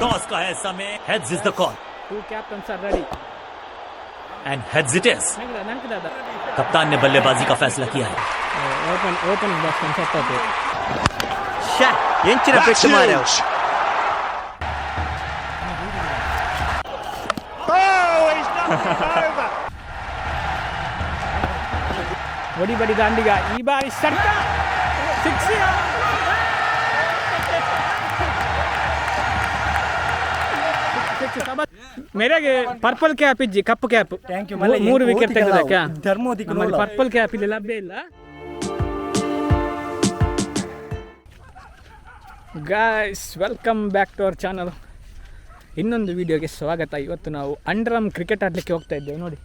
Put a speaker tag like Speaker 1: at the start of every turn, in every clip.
Speaker 1: Toss का है समय. Heads is the call.
Speaker 2: Two captains are ready.
Speaker 1: And heads it is. कप्तान ने बल्लेबाजी का फैसला किया है.
Speaker 2: ಓಪನ್ ಓಪನಿಂಗ್ ಬ್ಯಾಟ್ಸ್ಮನ್ ಸೆಟ್ ಆಯ್ತು.
Speaker 3: ಶ್ಯಾ, ಎಂಚಿನ
Speaker 4: That's
Speaker 3: ಪೆಟ್ಟು ಮಾರ್ಯಾವ್.
Speaker 4: Huge. Oh, he's knocked it over.
Speaker 2: ಒಡಿ ಬಡಿ ದಾಂಡಿಗ ಈ ಬಾರಿ ಸಟ್ಟ ಸಿಕ್ಸ್. ಮೇರೆಗೆ ಪರ್ಪಲ್ ಕ್ಯಾಪ್ ಇಜ್ಜಿ, ಕಪ್ಪು ಕ್ಯಾಪ್.
Speaker 5: Thank you.
Speaker 2: ಮೂರು ವಿಕೆಟ್ ತೆಗೆದಕ್ಕ.
Speaker 5: ಧರ್ಮೋದಿಕ್.
Speaker 2: ಪರ್ಪಲ್ ಕ್ಯಾಪ್ ಇಲ್ಲಿ ಲಭ್ಯ ಇಲ್ಲ. Guys, welcome back to our channel. ಇನ್ನೊಂದು ವಿಡಿಯೋಗೆ ಸ್ವಾಗತ. ಇವತ್ತು ನಾವು ಅಂಡ್ರಮ್ ಕ್ರಿಕೆಟ್ ಆಡಲಿಕ್ಕೆ ಹೋಗ್ತಾ ಇದ್ದೇವೆ ನೋಡಿ.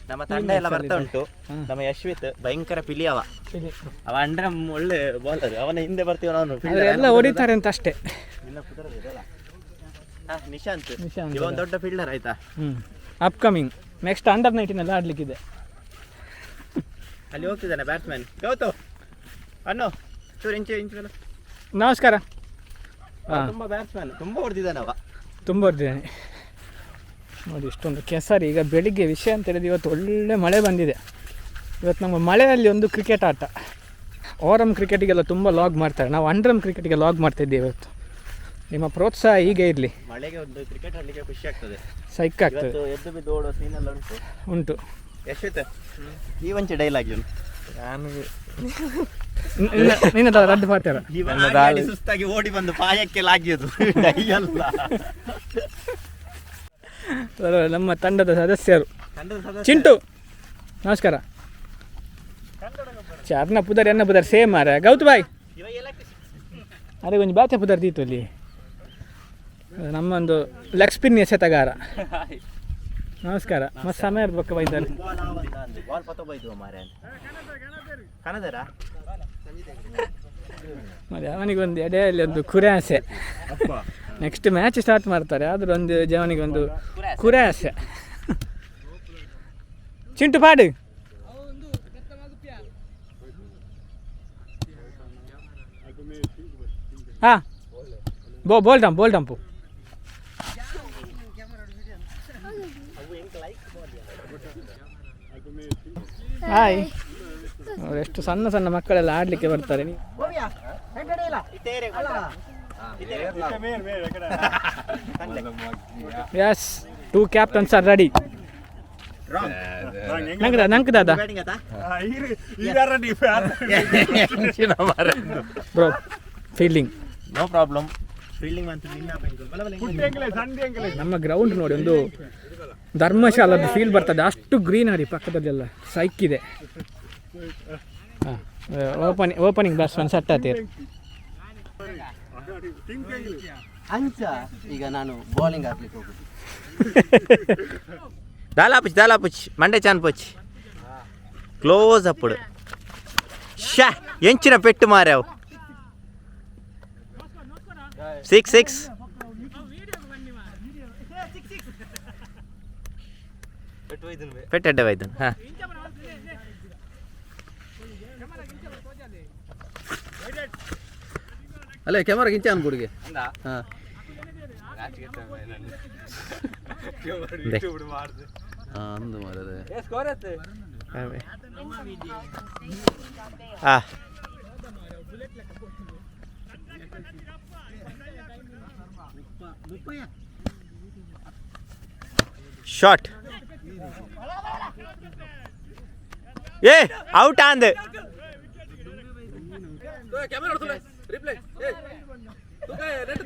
Speaker 3: ನಮ್ಮ ತಂಡ ಎಲ್ಲ ಬರ್ತಾ ಉಂಟು. ನಮ್ಮ ಯಶ್ವಿತ್ ಭಯಂಕರ ಪಿಲಿ ಅವ.
Speaker 2: ಇಲ್ಲಿ.
Speaker 3: ಅವ ಅಂಡ್ರೆ ಒಳ್ಳೆ ಬೌಲರ್. ಅವನ ಹಿಂದೆ ಬರ್ತೀವ ನಾನು.
Speaker 2: ಆದ್ರೆ ಎಲ್ಲ ಹೊಡಿತಾರೆ ಅಂತ ಅಷ್ಟೇ.
Speaker 3: ನಿಶಾಂತ್.
Speaker 2: ನಿಶಾಂತ್.
Speaker 3: ಇವ ಒಂದು ದೊಡ್ಡ ಫೀಲ್ಡರ್ ಆಯ್ತಾ.
Speaker 2: ಹ್ಞೂ, ಅಪ್ಕಮಿಂಗ್ ನೆಕ್ಸ್ಟ್ ಅಂಡರ್ 19 ಎಲ್ಲ ಆಡಲಿಕ್ಕಿದೆ.
Speaker 3: ಅಲ್ಲಿ ಹೋಗ್ತಿದ್ದಾನೆ ಬ್ಯಾಟ್ಸ್ಮನ್ ಗೌತಮ್ ಅಣ್ಣು. ಚೂರು ಇಂಚು ಇಂಚು ಮೇಲೆ.
Speaker 2: ನಮಸ್ಕಾರ. ಹಾಂ.
Speaker 3: ತುಂಬಾ ಬ್ಯಾಟ್ಸ್ಮನ್, ತುಂಬಾ ಹೊಡೆದಿದ್ದಾನೆ ಅವ.
Speaker 2: ತುಂಬ ಹೊಡೆದಿದ್ದಾನೆ ನೋಡಿ. ಇಷ್ಟೊಂದು ಕೆಸರು. ಈಗ ಬೆಳಿಗ್ಗೆ ವಿಷಯ ಅಂತ ಹೇಳಿದ್ರೆ ಇವತ್ತು ಒಳ್ಳೆ ಮಳೆ ಬಂದಿದೆ. ಇವತ್ತು ನಮ್ಮ ಮಳೆಯಲ್ಲಿ ಒಂದು ಕ್ರಿಕೆಟ್ ಆಟ. ಓರಮ್ ಕ್ರಿಕೆಟಿಗೆಲ್ಲ ತುಂಬ ಲಾಗ್ ಮಾಡ್ತಾರೆ. ನಾವು ಅಂಡ್ರಮ್ ಕ್ರಿಕೆಟಿಗೆ ಲಾಗ್ ಮಾಡ್ತಾ ಇದ್ದೇವೆ ಇವತ್ತು. ನಿಮ್ಮ ಪ್ರೋತ್ಸಾಹ ಹೀಗೆ ಇರಲಿ.
Speaker 3: ಮಳೆಗೆ ಒಂದು ಕ್ರಿಕೆಟ್ ಆಡ್ಲಿಕ್ಕೆ ಖುಷಿ ಆಗ್ತದೆ.
Speaker 2: ಸೈಕ್ ಆಗ್ತದೆ.
Speaker 3: ಇವತ್ತು ಎದ್ದು ಬಿದ್ದು ಓಡುವ ಸೀನ್ ಎಲ್ಲ ಉಂಟು.
Speaker 2: ಉಂಟು.
Speaker 3: ಯಶ್ವಿತ್, ಈ ಒಂಚೆ ಡೈಲಾಗ್ ಇವನು.
Speaker 2: ನಿನ್ನ ರದ್ದು ಪಾತ್ರ.
Speaker 3: ಇವ ಆಡಿ ಸುಸ್ತಾಗಿ ಓಡಿ ಬಂದು ಪಾಯಕ್ಕೆ ಲಾಗಿಯೋದು ಡೈ ಅಲ್ಲ.
Speaker 2: ನಮ್ಮ ತಂಡದ ಸದಸ್ಯರು.
Speaker 3: ತಂಡದ ಸದಸ್ಯ.
Speaker 2: ಚಿಂಟು, ನಮಸ್ಕಾರ. ಚಾರ್ನ ಪುದರ್ ಎನ್ನ ಪುದರ್ ಸೇಮ್ ಮಾರ. ಗೌತು ಬಾಯ್.
Speaker 3: ಇವ ಎಲೆಕ್ಟ್ರಿಕ್.
Speaker 2: ಅದೇ ಕೊಂಚ ಬಾತೆ ಪುದರ್ ದೀತು ಅಲ್ಲಿ. ನಮ್ಮೊಂದು ಲೆಗ್ ಸ್ಪಿನ್ ಎಸೆತಗಾರ. ನಮಸ್ಕಾರ. ಮತ್ತೆ ಸಮಯ ಇರ್ಬೇಕು ಬೈತಾರೆ.
Speaker 3: ಬಾಲ್ ಆವಂದ ಅಂದು ಬಾಲ್ ಪತ ಬೈದು ಮಾರ್ರೆ. ಕನದರ.
Speaker 2: ಮತ್ತೆ ಅವನಿಗೊಂದು ಎಡೆಯಲ್ಲಿ ಒಂದು ಕುರೆ ಆಸೆ. ನೆಕ್ಸ್ಟ್ ಮ್ಯಾಚ್ ಸ್ಟಾರ್ಟ್ ಮಾಡ್ತಾರೆ. ಆದರೂ ಒಂದು ಜವನಿಗೆ ಒಂದು ಕುರೆ ಆಸೆ. ಚಿಂಟು ಪಾಡು. ಹಾಂ, ಬೋ ಬೋಲ್ ಡಂಪ್, ಬೋಲ್ ಡಂಪು. ಹಾಯ್. ಅವ್ರು ಎಷ್ಟು ಸಣ್ಣ ಸಣ್ಣ ಮಕ್ಕಳೆಲ್ಲ ಆಡಲಿಕ್ಕೆ ಬರ್ತಾರೆ. Yes, two captains are ready. ನಂಗೆ ನಂಗೆ ದಾದ.
Speaker 3: ಬ್ಯಾಟಿಂಗ್ ಆತಾ.
Speaker 2: Bro, fielding.
Speaker 3: No problem, fielding ಅಂತ ನಿನ್ನ. ಬಲ ಬಲ.
Speaker 2: ನಮ್ಮ ಗ್ರೌಂಡ್ ನೋಡಿ, ಒಂದು ಧರ್ಮಶಾಲದ ಫೀಲ್ ಬರ್ತದೆ. ಅಷ್ಟು ಗ್ರೀನರಿ ಪಕ್ಕದಲ್ಲೆಲ್ಲ ಸೈಕ್ ಇದೆ. ಹಾಂ, ಓಪನಿಂಗ್ ಬ್ಯಾಟ್ಸ್ಮನ್ ಸೆಟ್ ಆತೀರಿ.
Speaker 5: ಅಂಚ ಈಗ ನಾನು ಬೌಲಿಂಗ್ ಹಾಕ್ಲಿಕ್ಕೆ ಹೋಗುದು.
Speaker 3: ದಾಲಾಪುಚ್ ದಾಲಾಪುಚ್ ಮಂಡೆ ಚಾನ್ ಪುಚ್ ಕ್ಲೋಸ್ ಅప్పుడు. ಶಾ, ಎಂಚಿನ ಪೆಟ್ಟು ಮಾರ್ಯಾವ್. ಸಿಕ್ಸ್ ಸಿಕ್ಸ್ ಪೆಟ್ಟು ಅಡ್ಡ ವೈದನ್. ಹಾಂ.
Speaker 5: ಅಲ್ಲೇ ಕ್ಯಾಮರಾ ಗಿಂಚ ಅನ್ಗುಡಿಗೆ. ಹಾಂ. ಅಂದು ಮಾರದೆ.
Speaker 3: ಹಾಂ. ಶಾಟ್. ಏ, ಔಟ್ ಅಂದ್.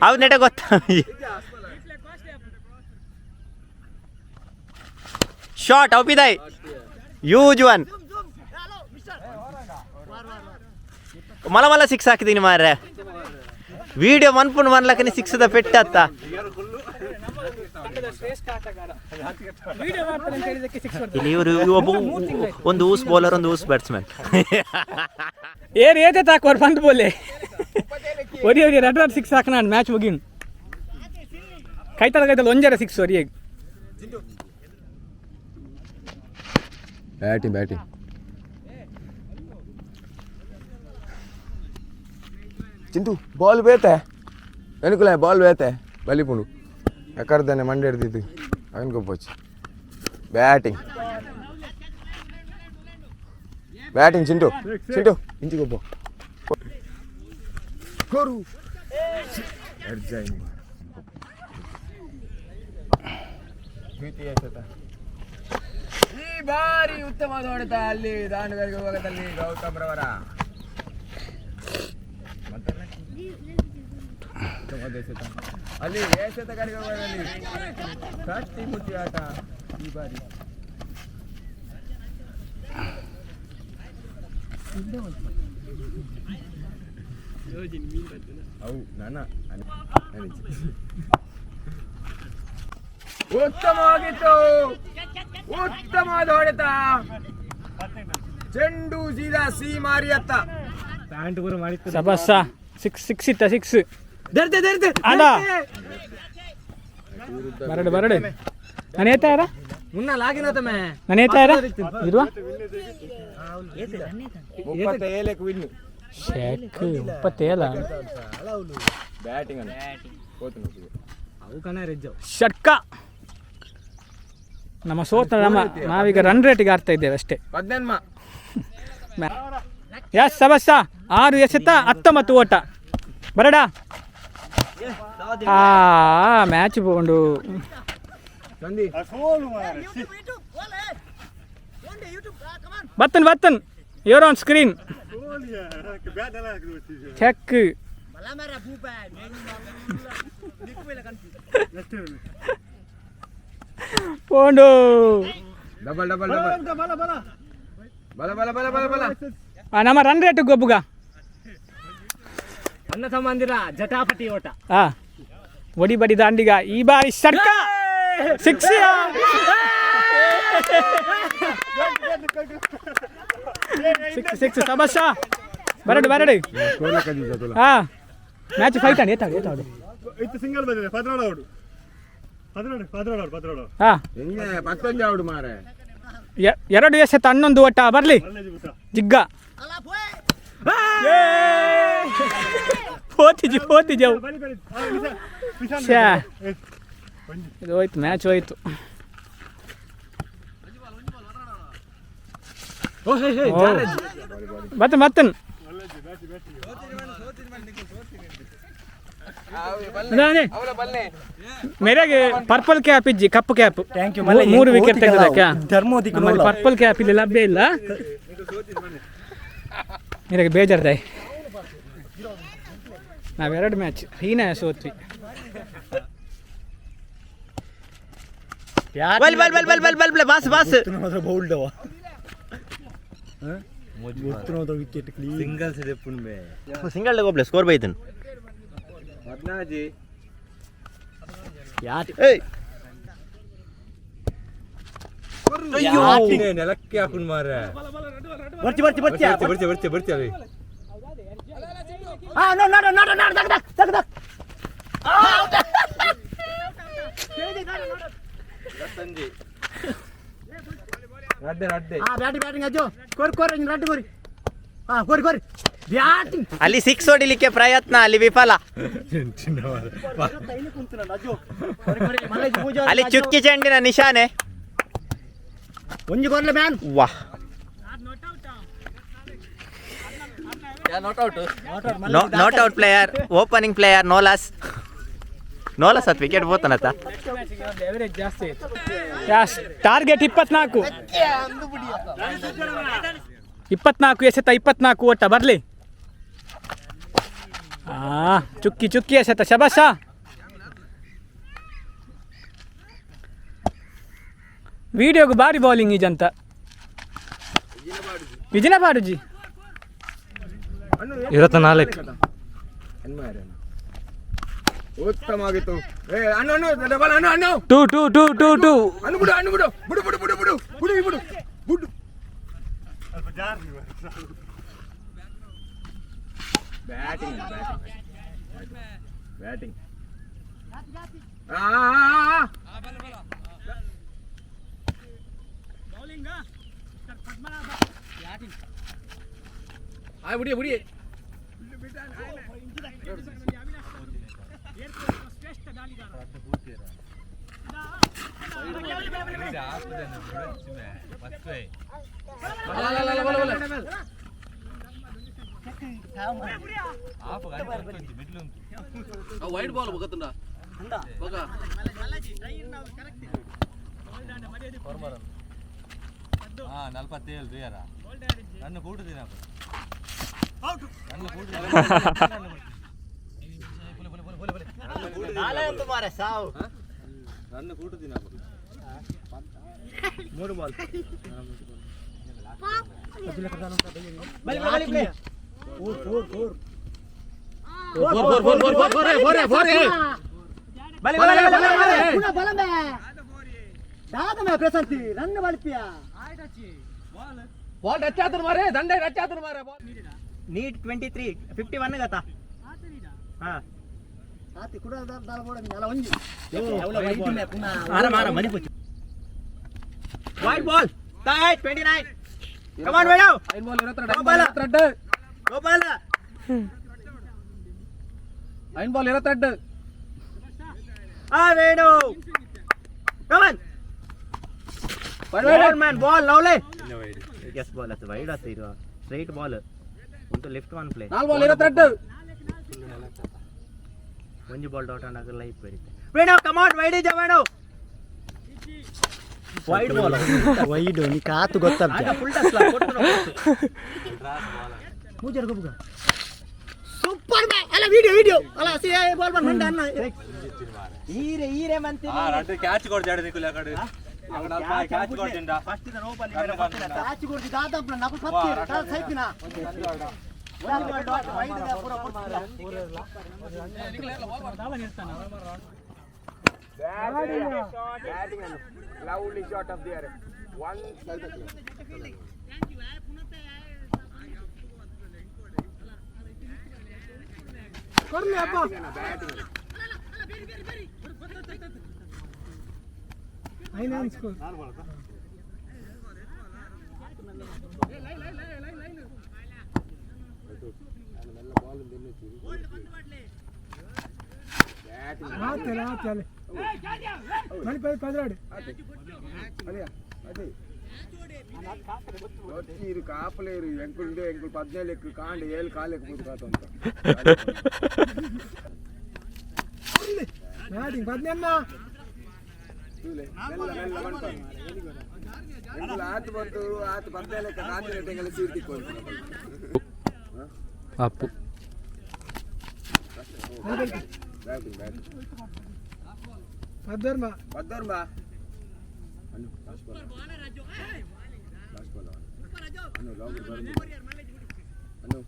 Speaker 3: ಅವು ನೆಟ ಗೊತ್ತ. ಶಾಟ್ ಔಪಿದಾಯ್. ಯೂಜ್ ಒನ್. ಮಲ ಮಲ ಸಿಕ್ಸ್ ಹಾಕಿದೀನಿ ಮಾರ್ರೆ. ವಿಡಿಯೋ ಮನ್ಪುಂಡು ಮನ್ಲಕನಿ ಸಿಕ್ಸ್ the ಪೆಟ್ಟತ್ತ.
Speaker 2: ಶ್ರೇಷ್ಠ ಆಟಗಾರ ವಿಡಿಯೋ ಮಾಡ್ತಾರೆ ಅಂತ ಹೇಳಿದಕ್ಕೆ ಸಿಕ್ಸ್.
Speaker 3: ಇಲ್ಲಿ ಇವರು ಒಬ್ಬ ಒಂದು ಊಸ್ ಬೌಲರ್, ಒಂದು ಊಸ್ ಬ್ಯಾಟ್ಸ್ಮನ್.
Speaker 2: ಏರ್ ಏತೆ ತಾಕೋರ್ ಬಂದು ಬೋಲೆ. ಒರಿ ಒರಿ ರಡ್ ರಡ್ ಸಿಕ್ಸ್ ಹಾಕ ನಾನು ಮ್ಯಾಚ್ ಮುಗಿನ್. ಕೈತಲ ಕೈತಲ ಒಂಜರ ಸಿಕ್ಸ್ ಒರಿಯಗ್.
Speaker 6: Batting batting. Chintu, ball ಬೇತೆ. ಎನುಕುಲ ಬಾಲ್ ಬೇತೆ ಬಲಿಪುಂಡು ಎಕರ್ದಾನೆ ಮಂಡೆ ಹಿಡ್ದಿದ್ದು ಅವನ್ ಗೊಪ್ಪೊಚ್ಚಿ. Batting batting. ಚಿಂಟು, ಚಿಂಟು, ಇಂಚಿ ಗೊಬ್ಬ ಕೊರು. ದ್ವಿತೀಯ ಶತ. ಈ ಬಾರಿ ಉತ್ತಮವಾದ ಹೊಡೆತ ಅಲ್ಲಿ ದಾಂಡುಗಾರಿಕೆ ವಿಭಾಗದಲ್ಲಿ ಗೌತಮ್ ರವರ. ಮತ್ತೊಮ್ಮೆ ಉತ್ತಮವಾದ ಎಸೆತ ಅಲ್ಲಿ ಎಸೆತಗಾರಿಕೆ ವಿಭಾಗದಲ್ಲಿ. ಕಟ್ಟಿ ಮುಟ್ಟಿ ಆಟ ಈ ಬಾರಿ. ಅವು ನಾನ ಉತ್ತಮವಾಗಿತ್ತು. ಉತ್ತಮವಾದ ಹೊಡೆತ. ಚೆಂಡು ಸೀದಾ ಸಿ ಮಾರಿಯತ್ತ.
Speaker 2: ಸಬಸ್ಸ, ಸಿಕ್ಸ್ ಸಿಕ್ಸ್ ಇತ್ತ ಸಿಕ್ಸ್ ಅಲ್ಲ. ಬರಡು ಬರಡು. ನಾನು ಏತಾರ, ನಾನು ಏತಾರ ಇರುವ.
Speaker 6: 37ಕ್ಕೆ ವಿನ್.
Speaker 2: ಶೇಕ್ 27.
Speaker 6: ಬ್ಯಾಟಿಂಗ್ ಅನ್ನು ಹೋತು ನೋಡಿದೆ.
Speaker 2: ಷಟ್ಕ. ನಮ್ಮ ಸೋತ ನಮ್ಮ ನಾವೀಗ ರನ್ ರೇಟಿಗೆ ಆಡ್ತಾ ಇದ್ದೇವೆ ಅಷ್ಟೇ.
Speaker 6: 18.
Speaker 2: ಎಸ್, ಸಬಸ್ಸ. 6 ಎಸೆತ, 19 ಓಟ. ಬರಡ. ಆ ಮ್ಯಾಚ್ ಪೋಂಡು.
Speaker 6: ಸಂಧಿ.
Speaker 2: ಬತ್ತನ್ ಬತ್ತನ್. Your on screen check. ಪೋಂಡು.
Speaker 6: Double double double. ಬಲ ಬಲ ಬಲ ಬಲ ಬಲ.
Speaker 2: ಆ, ನಮ್ಮ ರನ್ ರೇಟ್ ಗೊಬ್ಬುಗ.
Speaker 1: ಅನ್ನ ತಮ್ಮಂದಿರ ಜಟಾಪಟಿ ಓಟ.
Speaker 2: ಆ ಒಡಿ ಬಡಿ ದಾಂಡಿಗ. ಈ ಬಾರಿ ಷಟ್ಕ, ಸಿಕ್ಸ್ ಸಿಕ್ಸ್ ಸಿಕ್ಸ್. ಸಬಸ್ಸ, ಬರಡು ಬರಡು. ಹಾ, ಮ್ಯಾಚ್ ಫೈಟ್ ಆಡಿ. ಏತಾಡು ಏತಾಡು.
Speaker 4: ಇತ್ತು ಸಿಂಗಲ್ ಬಂದಿದೆ. 12 ಔಟ್, 12, 12 ಔಟ್, 12.
Speaker 2: ಹಾ.
Speaker 6: ಹೆಂಗೆ ಪತ್ತೊಂಜಿ ಔಟ್ ಮಾರೆ.
Speaker 2: 2 ಎಸೆತ, 11 ಓಟ. ಬರ್ಲಿ ಜಿಗ್ಗ. ಪೋತಿಜಿ ಪೋತಿಜವು. ಶ್ಯಾ. ಇದು ಹೋಯ್ತು, ಮ್ಯಾಚ್ ಹೋಯ್ತು. ಮತ್ತೆ ಮತ್ತನ್. ಮೇರೆಗೆ ಪರ್ಪಲ್ ಕ್ಯಾಪ್ ಇಜ್ಜಿ, ಕಪ್ಪು ಕ್ಯಾಪ್. ಮೂರು ವಿಕೆಟ್ ತೆಗೆದಕ್ಕೆ ಪರ್ಪಲ್ ಕ್ಯಾಪ್ ಇಲ್ಲಿ ಲಭ್ಯ ಇಲ್ಲ. ನಿನಗೆ ಬೇಜಾರ್ದಾಯ್. ನಾವೆರಡು ಮ್ಯಾಚ್ ಹೀನ ಸೋತ್ವಿ.
Speaker 3: ಬಲ್ ಬಲ್ ಬಲ್ ಬಲ್ ಬಲ್ ಬಲ್ ಬಲ್, ಬಾಸ್ ಬಾಸ್. ಸಿಂಗಲ್ ಗೊಬ್ಲೆ ಸ್ಕೋರ್ ಬೈತನ್.
Speaker 6: 14.
Speaker 3: ಏಯ್.
Speaker 6: ನೆಲಕ್ಕೆ ಹಾಕೊಂಡು ಮಾರೆ.
Speaker 1: ಬರ್ತಿ ಬರ್ತಿ ಬರ್ತಿ.
Speaker 6: ಬರ್ತಿ ಬರ್ತಿ ಬರ್ತಿ ಅಲ್ಲಿ. ರಡ್ಡೆ ರಡ್ಡೆ.
Speaker 3: ಅಲ್ಲಿ ಸಿಕ್ಸ್ ಹೊಡಿಲಿಕ್ಕೆ ಪ್ರಯತ್ನ, ಅಲ್ಲಿ ವಿಫಲ. ಅಲ್ಲಿ ಚುಕ್ಕಿ ಚೆಂಡಿನ ನಿಶಾನೆ. ವಾಹ್. Not out player, opening player, no loss, no loss. ಅತ್ ವಿಕೆಟ್ ಬೋತನತ್ತ.
Speaker 2: ಎವರೇಜ್ ಜಾಸ್ತಿ ಆಯ್ತು. ಟಾರ್ಗೆಟ್ 24. 24 ಎಸೆತ, 24 ಓಟ. ಬರಲಿ. ಆ ಚುಕ್ಕಿ ಚುಕ್ಕಿ ಎಸೆತ. ಶಬಾಷ. ವಿಡಿಯೋಗೆ ಬಾರಿ ಬೌಲಿಂಗ್ ಈಜಂತ ಇಜಿನ ಬಾಡುಜಿ.
Speaker 1: 24.
Speaker 6: ಉತ್ತಮವಾಗಿತ್ತು. ಏ ಅಣ್ಣು ಅಣ್ಣು, ಡಬಲ್ ಅಣ್ಣು ಅಣ್ಣು.
Speaker 2: Two two two two two.
Speaker 6: ಅಣ್ಣು ಬಿಡು, ಅಣ್ಣು ಬಿಡು ಬಿಡು ಬಿಡು ಬಿಡು ಬಿಡು ಬಿಡು ಬಿಡು ಬಿಡು. Batting batting. ಆ ಬಿಡಿ ಬಿಡಿ.
Speaker 7: White ball ಬಗತ್ತುಂಡ ಬಗ.
Speaker 8: ನಲ್ವತ್ತೇಳು ರೀ ನನ್ನ ಕೂಟುದಿನ ನನ್ನ ಕೂಟು.
Speaker 3: ಸಾವು.
Speaker 8: ನನ್ನ ಕೂಟುದಿನ.
Speaker 3: ಮೂರು ball.
Speaker 7: Four four four four four four four four.
Speaker 3: ಬಲಿ ಬಲಿ ಬಲಿ ಬಲಿ.
Speaker 7: ಬಾಲ್ ಟಚ್ ಆತನ ಮಾರೆ, ದಂಡೆ ಟಚ್ ಆತನ ಮಾರೆ ball.
Speaker 3: Neat 23 51 ಗತಾ. ಹಾ, ಆರಾಮ ಆರಾಮ ಮನಿ. White ball tight 29. Come on Venu.
Speaker 7: ಐದು ಬಾಲ್ ಇರತ್ತ.
Speaker 3: ಗೋಪಾಲ. ಗೋಪಾಲ.
Speaker 7: ಐದು ಬಾಲ್ ಇರತ್ತೆರಡು.
Speaker 3: ಆ Venu, come on. Ball man, ball lovely. Yes, ball ಅದು ವೈಡ್ ಆತ. ಇದು ಸ್ಟ್ರೈಟ್ ಬಾಲ್ ಒಂದು left one play.
Speaker 7: ನಾಲ್ಕು ಬಾಲ್ ಇರತ್ತೆರಡು.
Speaker 3: ಒಂಜಿ ball dot on ಆಗಲ್ಲ life Benu. Come on, wide is Venu. Wide ball.
Speaker 5: Wide ನೀ ಕಾತು ಗೊತ್ತಾಗ್ತದೆ.
Speaker 3: ಆಗ ಫುಲ್ ಟಚ್ ಕೊಟ್ಟು.
Speaker 5: ಸೂಪರ್ ಮ್ಯಾನ್ ಅಲ್ಲ, ವಿಡಿಯೋ ವಿಡಿಯೋ ಅಲ್ಲ, ಸಿ ಬಾಲ್ ಬಂದ್ ಮಂಡ ಅನ್ನ.
Speaker 3: ಈರೆ ಈರೆ ಮಂತಿ.
Speaker 8: ರಡ್ಡು ಕ್ಯಾಚ್ ಕೊಡ್ತಾడు ನಿಕುಲ್ ಅಕಡೆ ಕ್ಯಾಚ್ ಕೊಡ್ತಿಂಡ.
Speaker 3: First no ball.
Speaker 5: ಆಚೆ ಕೊಡ್ತಿ ದಾದಪ್ಪ ನಪ್ಪ ಪತ್ತಿ ಸೈಪಿನ.
Speaker 3: ಡಾಟ್ ವೈಡ್ ಪೂರ ಕೊಡ್ತಿಲ್ಲ.
Speaker 6: Lovely shot of their one.
Speaker 2: Score. ಆತಲ್ಲ ಆತಲ್ಲ ಮಳಿ ಪೈ ಪದ್ರಾಡು.
Speaker 6: ಅದೇ ಇರು ಕಾಪಲೇರು ಎಂಕುಲು ಎಂಕುಲು ಪದ್ನೇಳು ಎಕ್ಕು ಕಾಂಡ ಏಳು ಕಾಲು ಎಕ್ಕು ಕಾತು ಅಂತ.
Speaker 2: ಬ್ಯಾಟಿಂಗ್ ಪದ್ನೆನ್ನ.
Speaker 6: ಮೆಲ್ಲ ಮೆಲ್ಲ ಬಂತು ಎಂಕುಲು ಆತು ಬಂತು ಆತು ಪದ್ನೇಳು ಎಕ್ಕ ಕಾಂತಿನ ಟೆಂಗಲ ಸೀರ್ತಿಕ್ಕು.
Speaker 2: ಅಪ್ಪು.
Speaker 6: Batting batting.
Speaker 2: ಪದ್ದರ್ಮ.
Speaker 6: ಪದ್ದರ್ಮ ಅನ್ನು last ball, last ball ಅನ್ನು ಲಾಂಗ್ ಬರಂದು ಅನ್ನು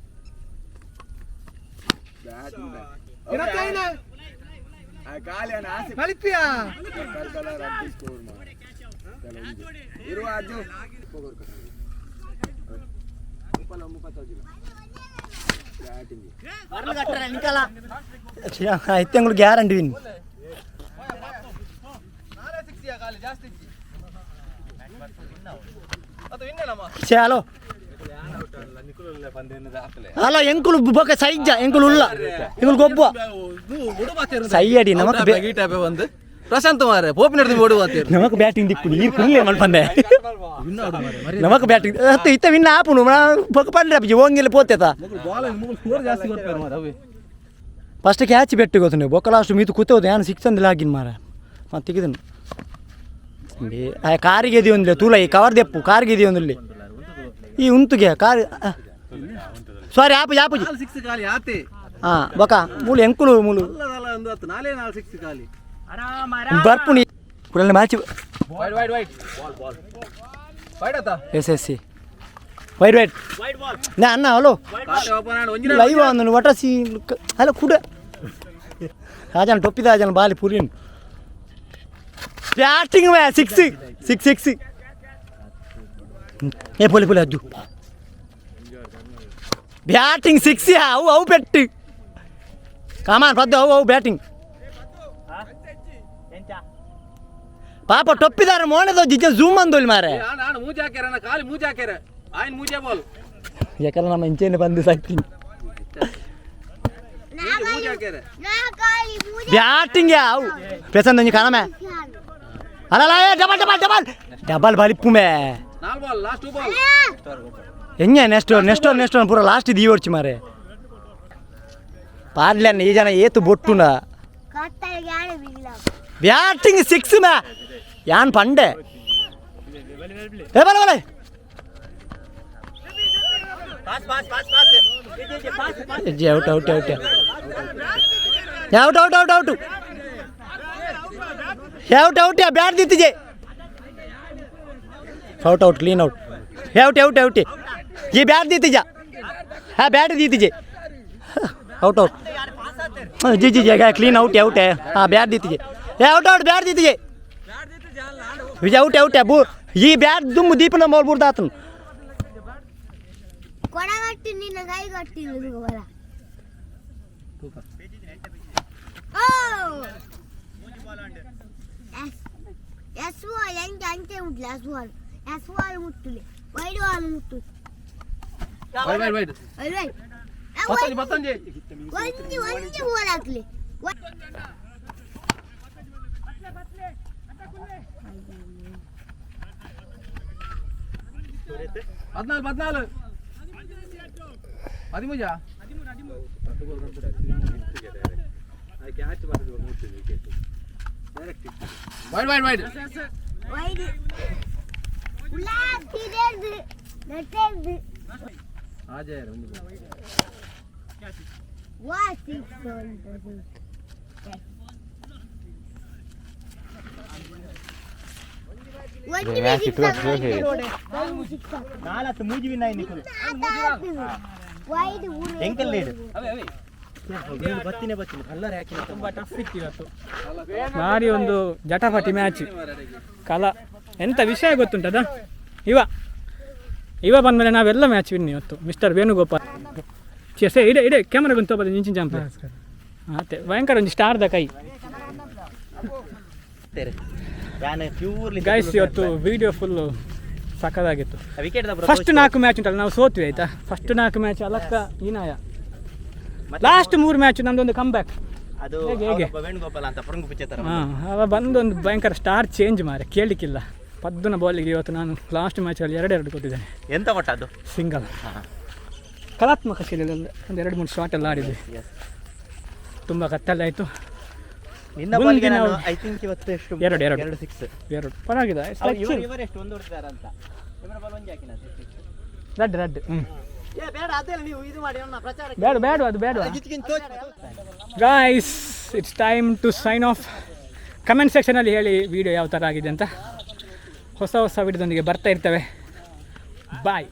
Speaker 6: ಬ್ಯಾಟಿಂಗ್.
Speaker 2: ಇರತ್ತೈನ.
Speaker 6: ಆ ಖಾಲಿ ಅನ್ನ ಆಸೆ.
Speaker 2: ಮಲಿಪಿಯ.
Speaker 6: ಕರ್ಕಲ ರಡ್ಡಿ ಸ್ಕೋರ್ ಮಾಡಿ ಇರುವ ಅಜ್ಜು ಮುಪ್ಪಲ ಮುಪ್ಪತ್ತೋಜಿಲ್ಲ ಬ್ಯಾಟಿಂಗ್.
Speaker 5: ಇತ್ತಂಗಳು ಗ್ಯಾರಂಟಿ ವಿನ್.
Speaker 7: ಖಾಲಿ ಜಾಸ್ತಿ ಇಜ್ಜಿ. ಅದು ವಿನ್ನಮ್ಮ.
Speaker 5: ಹಲೋ ಹಲೋ, ಎಂಕುಲು ಬೊಕ ಸೈಜ್ಜ, ಎಂಕುಲು ಉಲ್ಲ, ಎಂಕುಲು ಗೊಬ್ಬ ಸೈ ಅಡಿ ನಮಕ್.
Speaker 7: ಗೀಟಾಪೆ ಬಂದು ಪ್ರಶಾಂತ್ ಮಾರೆ ಪೋಪಿನ ಓಡು ಬಾತೇರು.
Speaker 5: ನಮಕ್ ಬ್ಯಾಟಿಂಗ್ ದಿಕ್ಕು ನೀರು ಕುಲ್ಲೆ ಮಲ್ಪಂದೆ. ನಮಕ್ ಬ್ಯಾಟಿಂಗ್ ಅತ್ತ ಇತ್ತ ವಿನ್ ಆಪುನು ಬೊಕ ಪಂಡ್ರೆ ಅಪ್ಪ ಓಂಗಿಲ್ಲ ಪೋತೆತ.
Speaker 7: ಬಾಲ್ ಮುಗುಲ್ ಸ್ಕೋರ್ ಜಾಸ್ತಿ ಕೊಡ್ತಾರೆ ಮಾರೆ ಅವೇ.
Speaker 5: ಫಸ್ಟ್ ಕ್ಯಾಚ್ ಬೆಟ್ಟು ಗೊತ್ತು ಬೊಕ್ಕ ಲಾಸ್ಟ್ ಮೀತು ಕೂತೋದು ಏನು ಸಿಕ್ಸ್ ಅಂದಿಲ್ಲ ಆಗಿನ ಮಾರ ಮತ್ತೆ ತೆಗೆದನು. ಕಾರಿಗೆ ಎದಿ ಒಂದಿಲ್ಲ ತೂಲ ಈ ಕವರ್ ದೆಪ್ಪು ಕಾರಿಗೆ ಎದಿ ಒಂದಿಲ್ಲ ಈ ಉಂತುಗೆ ಕಾರ್ ಸಾರಿ ಆಪು ಆಪು.
Speaker 7: ನಾಲ್ ಸಿಕ್ಸ್ ಖಾಲಿ ಆತೆ.
Speaker 5: ಹಾಂ ಬೊಕ ಮೂಲು ಎಂಕುಲು ಮೂಲು.
Speaker 7: ಅಲ್ಲ ಒಂದು ಹತ್ತು ನಾಲೇ ನಾಲ್ ಸಿಕ್ಸ್ ಖಾಲಿ.
Speaker 3: ಆರಾಮ್ ಆರಾಮ್.
Speaker 5: ಬರ್ಪುನಿ ಕುಡಲ್ನ match.
Speaker 7: Wide wide wide ball ball wide ಆತ.
Speaker 5: S S C wide wide.
Speaker 3: Wide ball.
Speaker 5: ನಾ ಅಣ್ಣ ಹಲೋ.
Speaker 7: ಖಾಲಿ ಓಪನ್ ಆಡ್ ಒಂಜಿನ.
Speaker 5: ಲೈವ್ ಅಂದನು ಒಟ ಸಿ ಹಲೋ ಕುಡ ರಾಜನ ಟೊಪ್ಪಿದ ರಾಜನ ಬಾಲಿ ಪುರಿನ್ batting May six six six ಏ ಪೋಲಿ ಪೋಲಿ ಅಜ್ಜು ಬ್ಯಾಟಿಂಗ್ ಸಿಕ್ಸ್ ಅವು ಅವು ಪೆಟ್ಟು ಕಾಮಾನ್ ಪದ್ದು ಅವು ಅವು ಬ್ಯಾಟಿಂಗ್.
Speaker 3: ಎಂಚ?
Speaker 5: ಪಾಪ ಟೊಪ್ಪಿದಾರ ಮೋಣದ ಜಿಜ್ಜ ಝೂಮ್ ಅಂದೋಲಿ ಮಾರೆ.
Speaker 7: ನಾನು ಮೂಜೆ ಹಾಕ್ಯಾರ ಅಣ್ಣ, ಖಾಲಿ ಮೂಜೆ ಹಾಕ್ಯಾರ ಆಯ್ನ ಮೂಜೆ ಬಾಲ್.
Speaker 5: ಯಾಕಂದ್ರೆ ನಮ್ಮ ಇಂಚೇನೆ ಬಂದು ಸಾಕ್ತೀನಿ. ಬ್ಯಾಟಿಂಗ್ ಯಾವ ಪ್ರಸನ್ನ ಒಂಜಿ ಕಣಮೆ. ಅಲ್ಲ, ಡಬಲ್ ಡಬಲ್ ಡಬಲ್ ಡಬಲ್ ಬಲಿಪ್ಪು ಮೇ.
Speaker 8: 4 ಬಾಲ್, ಲಾಸ್ಟ್ 2 ಬಾಲ್.
Speaker 5: ಎಂಜ ನೆಕ್ಸ್ಟ್ ನೆಕ್ಸ್ಟ್ ನೆಕ್ಸ್ಟ್ ಪೂರ ಲಾಸ್ಟ್ ದೀವೊಡ್ಚಿ ಮಾರೆ. ಪಾಡ್ಲೆನ್ ಈ ಜನ ಏತು ಬೊಟ್ಟುನ. ಬ್ಯಾಟಿಂಗ್ ಸಿಕ್ಸ್ ಮೇ ಯಾನ್ ಪಂಡೆ. ಏ ಬಲ ಬಲ. Out out out out out out out out out. Bat ದಿತ್ತಿಜೆ. Out out, clean out. Out out out. ಈ ಬ್ಯಾಟ್ ದಿತ್ತಿಜ. ಹಾ, ಬ್ಯಾಟ್ ದಿತ್ತಿಜೆ. Out out. G G G, clean out out. ಹಾಂ, ಬ್ಯಾಟ್ ದಿತ್ತಿಜೆ. ಏ ಔಟ್ ಔಟ್, ಬ್ಯಾಟ್ ದಿತ್ತಿಜೆ Vijay. Out out ಬೂ. ಈ ಬ್ಯಾಟ್ ದುಮ್ಮು ದೀಪನ ಮೋಲ್ ಬುಡ್ದಾತನು.
Speaker 9: ಕೊಡಗಟ್ಟಿ ನಿನ್ನ ಕೈ ಕಟ್ಟಿ ಬರ. ಎಸ್ ಬಾಲ್ ಎಂಟು ಅಂಚೆ ಮುಟ್ಲಿ. ಎಸ್ ಬಾಲ್, ಎಸ್ ಬಾಲ್ ಮುಟ್ಟುಲಿ. ವೈಡ್ ಬಾಲ್ ಮುಟ್ಟು.
Speaker 8: Wide wide wide.
Speaker 9: Wide wide.
Speaker 8: ಪತ್ತೊಂಜಿ ಪತ್ತೊಂಜಿ.
Speaker 9: ಒಂಜಿ ಒಂಜಿ ಬಾಲ್ ಹಾಕ್ಲಿ.
Speaker 8: 14 14 13. Wide wide wide.
Speaker 9: Wide ಉಳ್ಳಾಗ್ತಿದೆ ನೆಟ್ಟೆದ್ದು. ವಾ ಸಿಕ್ಸ್. ಒಂಜಿ ಸಿಕ್ಸ್. ಸಿಕ್ಸ್.
Speaker 5: ನಾಲತ್ತು ಮೂಜಿ ವಿನ್ ಆಯ್ತು ನಿಕುಲು.
Speaker 9: ವೈಡ್.
Speaker 5: ಎಂಕಲ್ ಲೀಡ್ ಬತ್ತಿನೇ ಬತ್ತಿನ ಕಲ್ಲರ್ ಹಾಕಿನ.
Speaker 2: ತುಂಬ ಟಫ್ ಇತ್ತು ಇವತ್ತು. ಭಾರಿ ಒಂದು ಜಟಾಪಟಿ ಮ್ಯಾಚ್. ಕಲಾ ಎಂತ ವಿಷಯ ಗೊತ್ತುಂಟದ? ಇವ ಇವ ಬಂದಮೇಲೆ ನಾವೆಲ್ಲ ಮ್ಯಾಚ್ ವಿನ್ ಇವತ್ತು. ಮಿಸ್ಟರ್ ವೇಣುಗೋಪಾಲ್ ಚೆ ಇಡೆ ಇಡೆ ಕ್ಯಾಮರಾ ಬಂತು ಬದ ನಿಂಚಿನ ಜಂಪ್ ಅತ್ತೆ ಭಯಂಕರ ಒಂದು ಸ್ಟಾರ್ದ ಕೈ.
Speaker 3: ಯಾನ್ ಪ್ಯೂರ್ಲಿ
Speaker 2: ಗೈಸ್, ಇವತ್ತು ವಿಡಿಯೋ ಫುಲ್ಲು ಸಖತ್ತಾಗಿತ್ತು.
Speaker 3: ವಿಕೆಟ್.
Speaker 2: ಫಸ್ಟ್ ನಾಲ್ಕು ಮ್ಯಾಚ್ ಉಂಟಲ್ಲ, ನಾವು ಸೋತ್ವಿ ಆಯ್ತಾ. ಫಸ್ಟ್ ನಾಲ್ಕು ಮ್ಯಾಚ್ ಅಲಕ್ಕ ಹೀನಾಯ. ಲಾಸ್ಟ್ ಮೂರು ಮ್ಯಾಚ್ ನಮ್ದೊಂದು ಕಮ್ ಬ್ಯಾಕ್.
Speaker 3: ಅದು
Speaker 2: ಹೇಗೆ, ಹೇಗೆ?
Speaker 3: ಅವನೊಬ್ಬ ವೇಣುಗೋಪಾಲ ಅಂತ ಪರಂಗು ಪಿಚ್ಚೆ.
Speaker 2: ಹಾಂ, ಅವ ಬಂದೊಂದು ಭಯಂಕರ ಸ್ಟಾರ್ ಚೇಂಜ್ ಮಾರೆ, ಕೇಳಲಿಕ್ಕಿಲ್ಲ. ಪದ್ದುನ ಬಾಲಿಗೆ ಇವತ್ತು ನಾನು ಲಾಸ್ಟ್ ಮ್ಯಾಚಲ್ಲಿ ಎರಡೆರಡು ಕೊಟ್ಟಿದ್ದೇನೆ.
Speaker 3: ಎಂತ ಕೊಟ್ಟದ್ದು?
Speaker 2: ಸಿಂಗಲ್. ಕಲಾತ್ಮಕ ಶೈಲಿಯಲ್ಲಿ ಒಂದು ಎರಡು ಮೂರು ಶಾಟ್ ಎಲ್ಲ ಆಡಿದ್ವಿ. ತುಂಬ ಕತ್ತಲಾಯಿತು.
Speaker 3: ನಿನ್ನ ಬಾಲಿಗೆ
Speaker 2: ಮುಂದಿನ
Speaker 3: ನಾನು I think ಇವತ್ತು ಎಷ್ಟು?
Speaker 2: ಎರಡು, ಎರಡು.
Speaker 3: ಎರಡು ಸಿಕ್ಸ್.
Speaker 2: ಎರಡು ಪರವಾಗಿಲ್ಲ. It's like chill.
Speaker 3: ಇವರು ಎಷ್ಟು ಒಂದು ಹೊಡ್ತಿದಾರೆ ಅಂತ. ಇವರ ಬಾಲ್ ಒಂಜಿ ಹಾಕಿನ.
Speaker 2: ರಡ್ಡು ರಡ್ಡು, ಹ್ಞೂ.
Speaker 3: ಏ ಬೇಡ, ಅದೆಲ್ಲ ನೀವು ಇದು ಮಾಡಿ ನನ್ನ ಪ್ರಚಾರ.
Speaker 2: ಬೇಡ ಬೇಡ, ಅದು ಬೇಡ. Guys, it's time to sign off. Comment ಸೆಕ್ಷನಲ್ಲಿ ಹೇಳಿ ವಿಡಿಯೋ ಯಾವ ಥರ ಆಗಿದೆ ಅಂತ. ಹೊಸ ಹೊಸ ವಿಡಿಯೋದೊಂದಿಗೆ ಬರ್ತಾ ಇರ್ತೇವೆ. ಬಾಯ್.